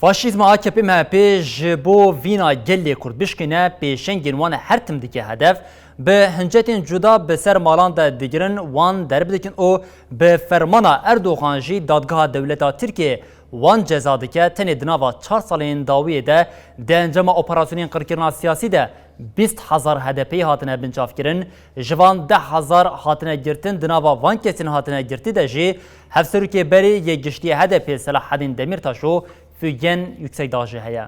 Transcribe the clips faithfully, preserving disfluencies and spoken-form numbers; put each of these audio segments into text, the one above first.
Faşîzma A K P M H P ji bo vîna gelê Kurd bişkîne, pêşengên wan her tim dike hedef, bi hincetên cuda bi ser malan de digirin, wan derb dikin û bi fermana Erdogan jî dadgeha dewleta Tirkiyê wan ceza dike. Tenê di nava çar salên dawiyê de di encama operasyonên qirkirina siyasî de bîst hezar H D P'yî hatine binçavkirin, ji van deh hezar hatine girtin, di nava van kesên hatine girtî de jî hevserokê berê yê giştî H D P'ê Selahedîn Demîrtaş û Figen Yüksekdağ jî heye.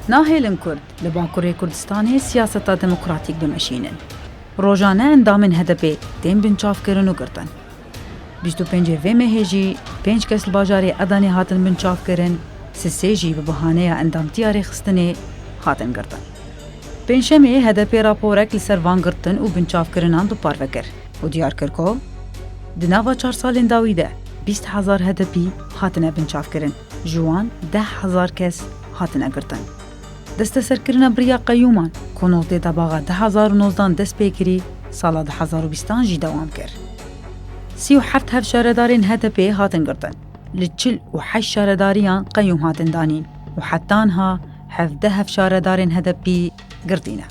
Nahêlin Kurd li Bakurê Kurdistanê siyaseta demokratîk bimeşînin. Rojane endamên H D P'ê tên binçavkirin û girtin. Bîst û pêncê vê mehê jî pênc kes li bajarê Edanê hatin binçavkirin, sisê jî bi bahaneya endamtiya rêxistinê hatin girtin. Pêncşemê H D P raporek li ser van girtin û binçavkirinan bi parve kir û diyar kir ku di nava çar salên dawî de bîst hezar H D P'yî hatine binçavkirin, ji wan deh hezar kes hatine girtin. Desteserkirina biriya qeyûman ku nozdê Debaxa du hezar û nozdan dest pê kirî, sala du hezar û bîstan jî dewam kir. Sî û heft hevşaredarên H D P'ê hatin girtin. Li çil û heşt şaredariyan qeyûm hatin danîn û heta niha hevdeh hevşaredarên H D P'yî girtî ne.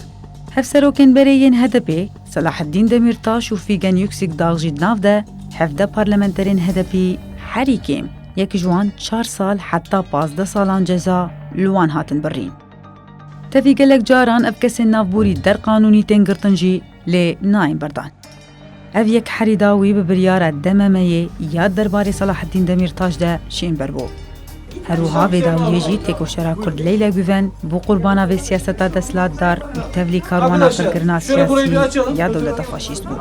Hevserokên berê yên H D P'ê, Selaheddîn Demîrtaş û Figen Yüksekdağ jî di nav de hevdeh parlamenterên H D P'yî herî kêm yek ji wan çar sal heta pazdeh salan ceza li wan hatin birîn. Tevî gelek caran ev kesên navborî der qanûnî tên girtin jî lê nayên berdan. Ev yek herî dawî bi biryara D M M'yê ya derbarê Selaheddîn Demîrtaş de şên berbû. Her wiha vê dawiyê jî têkoşera Kurd Leyla Guven bû qurbana vê siyaseta desthilatdar û tevlî karwana qirkirina siyasî ya dewleta faşîst bû.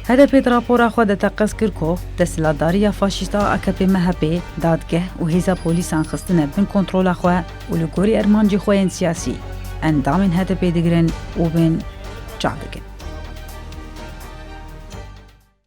H D P di rapora xwe de teqez kir ku desthilatdariya faşîst a A K P M H P dadgeh û hêza polîsan xistine bin kontrola xwe û li gorî ermancê xwe yên siyasî endamên H D P digirin û bin çav dikin.